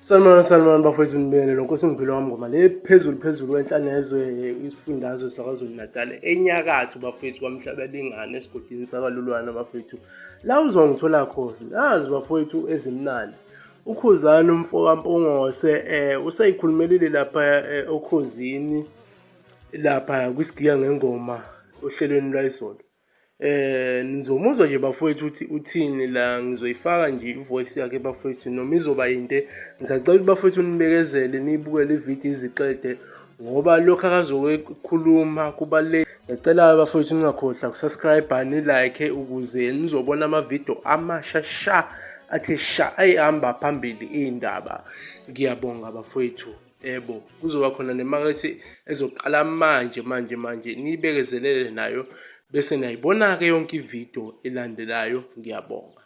Sanibona, sanibona bafowethu, nibingelele Nkosi ngiphilo wami ngoma le phezulu phezulu kwenhla nezwe, isifundazwe saKwaZulu Natal, enyakatho bafowethu, kwaMhlabelingane, esigodini sakalulwana bafowethu, la uzongithola khona. Nazi bafowethu ezimnandi. Ukhuzani umfo kaMpungose useyikhulumelile lapha okhozini lapha kwisigiya ngengoma ohlelweni lwayizolo. Nizomuzwa nje bafowethu ukuthi uthini la, ngizoyifaka nje ivoice yakhe bafowethu, noma izoba yinde. Ngisacela ukuthi bafowethu nibekezele, niyibukele ividiyo iziqede ngoba lokhu akazoke kukhuluma kubalulekile. Ngiyacela bafowethu ningakhohlwa ukusubscribe, ni-like ukuze nizobona amavidiyo amasha sha athe sha ayihamba phambili iy'ndaba. Ngiyabonga bafowethu. Yebo, kuzoba khona nemakethe ezoqala manje manje manje, niyibekezelele nayo bese niyayibona-ke yonke ividiyo elandelayo. Ngiyabonga.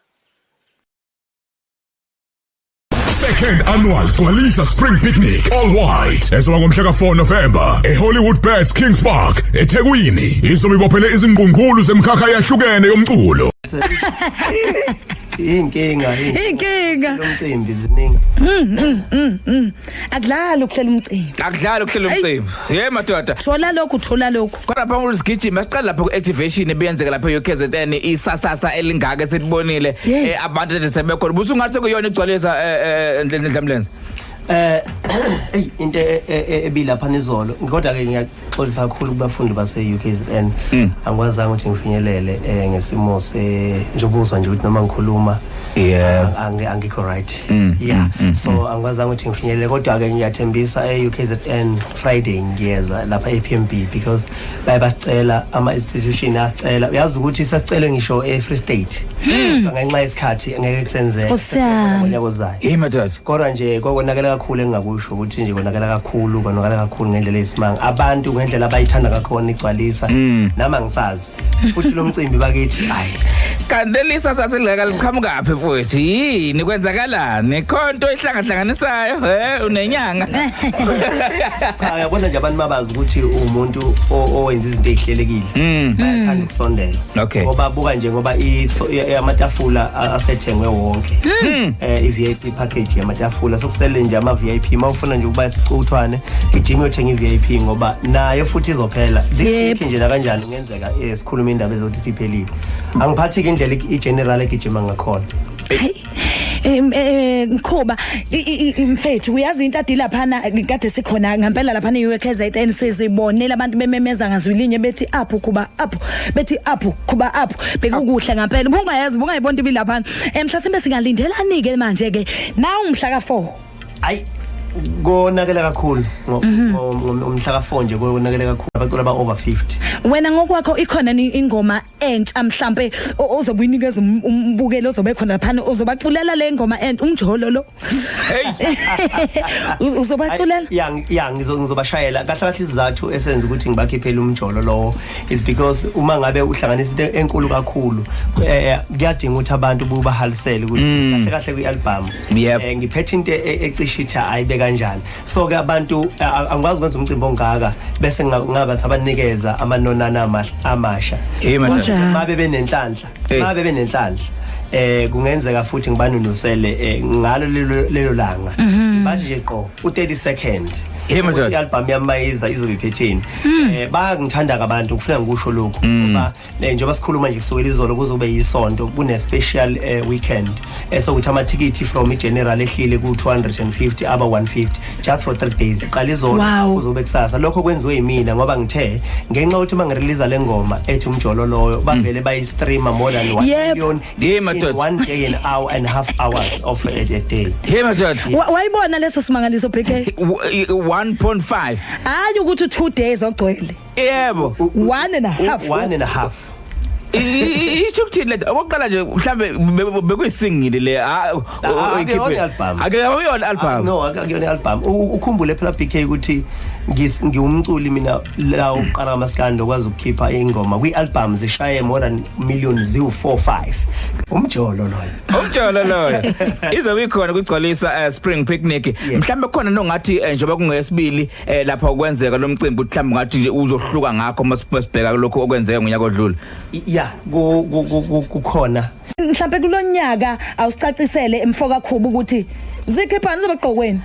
Second annual Gcwalisa Spring Picnic All White ezoba ngomhla ka-4 November eHollywood Bets Kings Park, eThekwini, izobe ibophele izingqungqulu zemkhakha eyahlukene yomculo. Inkinga. Inkinga. Lomcimbi ziningi. Akudlali ukuhlela umcimbi. Akudlali ukuhlela umcimbi. Ye madoda. Thola lokhu, thola lokhu. Kodwa phambi kokusigijima, siqala lapha ku-activation ebiyenzeka lapha e-UKZN, isasasa elingaka esilibonile. Abantu ade sebekhona, busungathi sekuyona igcwalisa Ndlamlenze. Ey, into ebilapha nizolo, kodwa ke ngiyaxolisa kakhulu kubafundi base UKZN, angikwazanga ukuthi ngifinyelele ngesimo se njengoba uzwa nje ukuthi noma ngikhuluma angikho right, yeah, so angikwazanga ukuthi ngifinyelele, kodwa ke ngiyathembisa e UKZN Friday ngiyeza lapha e PMB because baye basicela, ama institution asicela, uyazi ukuthi sasicele ngisho e Free State, ngenxa yesikhathi ngeke kusenzeke Nkosi yami. ngonyaka ozayo. Hey madoda. Kodwa nje konakela kakhulu, engingakusho ukuthi nje konakela kakhulu, konakela kakhulu ngendlela eyisimanga, abantu ngendlela abayithanda ngakhona igcwalisa, nami angisazi futhi lo mcimbi bakithi, hayi. Kanti leli sasasa elingaka liqhamukaphi mfowethu? Yini, kwenzakalani? Khonto ihlangahlanganisayo, unenyanga? Cha, uyabona nje, abantu mabazi ukuthi umuntu owenza izinto ey'hlelekile, bayathanda ukusondela. Ngoba buka nje, ngoba amatafula asethengwe wonke, i-VIP package yamatafula, sokusele nje ama-VIP. Uma ufuna nje ukuba isicuthwane, gijima uyothenga i-VIP ngoba nayo futhi izophela this week nje. Nakanjani kungenzeka sikhulume indaba ezokuthi siphelile. Angiphathi-ke indlela i-general egijima ngakhona. Hayi. Mkhuba mfethu, uyazi into adi laphana kade sikhona ngempela laphana e-UKZN, sizibonela abantu bememeza ngazwilinye bethi apho Khuba, apho, bethi apho Khuba, apho. Bekukuhle ngempela, ubungayazi, ubungayibona ibilaphana. Mhlasimbe singalindelani ke manje ke nawu umhla ka4? Ayi, konakele kakhulu ngomhla ka-4 nje, konakele kakhulu, abacula ba-over 50. Wena ngokwakho ikhona ni ingoma entsha mhlambe ozobe uyinikeza umbukeli ozobe khona laphana, uzobaculela le ngoma entsha, umjolo lo? Uzobaculela? Ya, ngizobashayela kahle kahle. Isizathu esenza ukuthi ngibakhiphele umjolo lowo is because uma ngabe uhlanganisa into enkulu kakhulu, kuyadinga ukuthi abantu bubahalisele ukuthi kahle kahle kwi-album ngiphethe into ecishe ithi ayibe kanjani. So ke abantu angikwazi ukwenza umcimbi ongaka bese ngaba sabanikeza amanonana amasha. Hey madoda. Kunjalo. Mabe benenhlanhla, mabe benenhlanhla, kungenzeka futhi ngibanunusele ngalo lelo langa, bathi nje qo u30 second Hey, madoda. ukuthi i-album yami mayiza izobe iphetheni. Bayangithanda abantu, kufuna ngikusho lokhu ngoba njengoba sikhuluma nje, kusukela izolo kuze kube yisonto kune special weekend esokuthi amathikithi from i-general ehlile ku-250 aba 150 just for 3 days, qala izolo kuze kube kusasa. Lokho kwenziwe yimina ngoba ngithe ngenxa yokuthi uma ngirelease le ngoma ethi umjolo loyo, bavele bayistreama more than 1 million Hey, in madoda. one day and hour and a half hours of a day. Hey madoda. Wayibona leso simangaliso, BK? 1.5. Hayi ukuthi 2 days ogcwele. Yebo. One and a half. One and a half. Isho ukuthini lento? Okokuqala nje, mhlambe bekuyisingile le? Ah, akuyona i-album. Akuyona album. No, akuyona i-album. Ukhumbule phela BK ukuthi ngiwumculi mina la uqala kamaskandi okwazi ukukhipha ingoma kwi-album zishaye more than million ziwu-4 5. Umjolo loyo. Umjolo loyo izobe ikhona kugcwalisa Spring Picnic. Mhlambe khona nongathi njengoba kungesibili lapha ukwenzeka lo mcimbi, mhlambe ngathi nje uzohluka ngakho masibheka lokho okwenzeka ngonyaka odlule? Ya, kukhona. Mhlawumbe kulonyaka awusicacisele mfoka Khuba ukuthi zikhiphani zobaqokweni.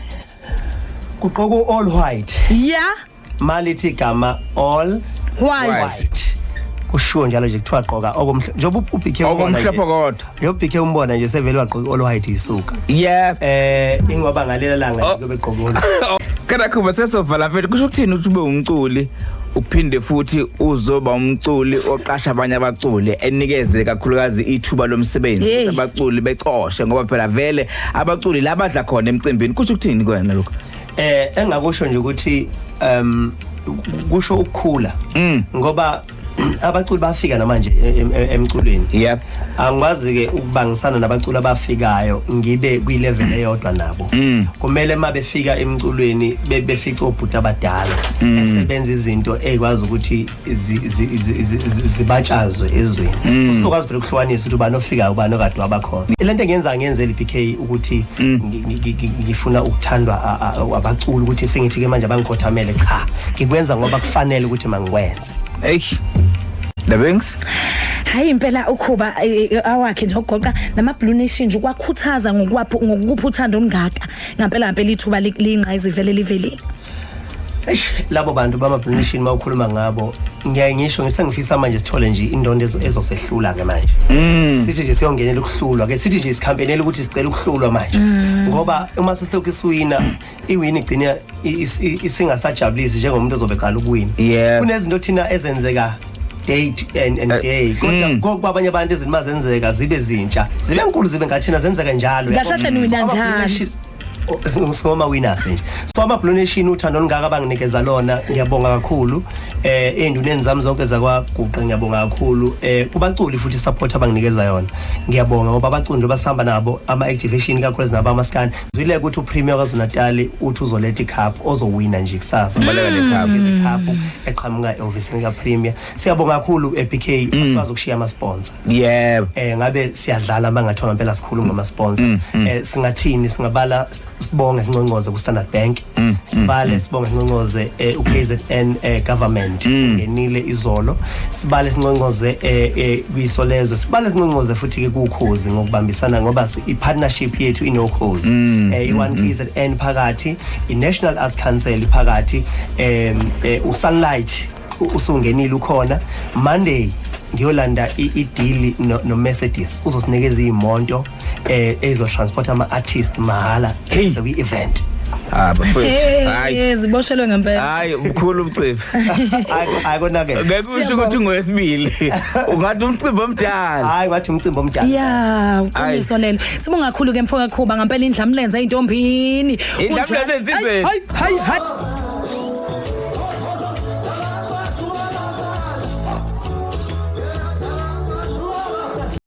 Kugqoka all white. Yeah. Malithi igama all White. white. Kushiwo njalo nje kuthiwa gqoka okomhlophe njengoba ubhikhe Okumhlophe kodwa. Njengoba ubhikhe umbona nje sevele wagqoka all white isuka. Yeah. Ingoba ngalela langa Oh. nje kube gqoka. Kana Khuba, sesovala mfethu, kusho ukuthini ukuthi ube umculi uphinde futhi uzoba umculi oqasha abanye abaculi, enikeze kakhulukazi ithuba lomsebenzi Hey. ukuthi abaculi becoshe, ngoba phela vele abaculi labadla khona emcimbini? Kusho ukuthini kuwena lokho? Engakusho nje ukuthi kusho ukukhula ngoba abaculi bafika namanje emculweni. Angikwazi ke ukubangisana nabaculi abafikayo ngibe kwi-level eyodwa nabo. Kumele uma befika emculweni befice obhuti abadala esebenza izinto ezikwazi ukuthi zibatshazwe ezweni. Usukwazi phela ukuhlukanisa ukuthi ubani ofikayo, ubani okade wabakhona. Lento engiyenza ngiyenzela i-BK ukuthi ngifuna ukuthandwa abaculi, ukuthi sengithi ke manje abangikhothamele. Cha, ngikwenza ngoba kufanele ukuthi mangikwenze. Hey. The Wings. Hayi impela uKhuba awakhe nje ogoqa nama Blue Nation nje kwakhuthaza ngokwapho ngokupha uthando olungaka. Ngempela ngempela ithuba lingqayizivele livelile. Eish, labo bantu bama Blue Nation mawukhuluma ngabo ngiyaye ngisho ngithi sengifisa manje sithole nje indondo ezosehlula ke manje. Sithi nje siyongenela ukuhlulwa ke, sithi nje isikhampenela ukuthi sicela ukuhlulwa manje. Ngoba uma sesilokhu isiwina, iwin igcina isingasajabulisi njengomuntu ozobe eqala ukuwina. Kunezinto thina ezenzeka day and day, kodwa kwabanye abantu izinto mazenzeka zibe zintsha, zibe nkulu, zibe ngathina zenzeka njalo. Kahle kahle niwina njalo. Singoma winners nje. So ama Blue Nation uthando olungaka abanginikeza lona, ngiyabonga kakhulu. Ey'nduneni zami zonke zakwaGuqa ngiyabonga kakhulu. Kubaculi futhi support abanginikeza yona, ngiyabonga ngoba abaculi nje basihamba nabo ama activation kakhulu nabo amaskani. Zwile ukuthi uPremier KwaZulu Natal uthi uzoletha icup ozowina nje kusasa. Baleka le cup. Icup eqhamuka ehhovisini kaPremier. Siyabonga kakhulu eBK, asikwazi ukushiya ama sponsor. Ngabe siyadlala mangathiwa ngempela sikhuluma ngama sponsor. Singathini, singabala sibonge sinconcoze ku Standard Bank, sibale sibonge sinconcoze uKZN government ngenile izolo, sibale sinconcoze kwisolezwe, sibale sinconcoze futhi ke kuKhozi ngokubambisana ngoba i-partnership yethu inoKhozi, i-1 KZN phakathi, i-National Arts Council phakathi, uSunlight usungenile ukhona. Monday ngiyolanda i-deal no Mercedes uzosinikeza imoto ezotransport ama artist mahala kwi event. Ah bafethu. Hayi. Ziboshelwe ngempela. Hayi mkhulu umcimbi. Hayi konakele. Ngeke usho ukuthi ngowesibili. Ungathi umcimbi omdala. Hayi ngathi umcimbi omdala. Yeah, uqiniso lelo. Sibonga kakhulu ke mfoka Khuba ngempela indlamlenze eintombini. Indlamlenze insizweni. Hayi hayi hayi.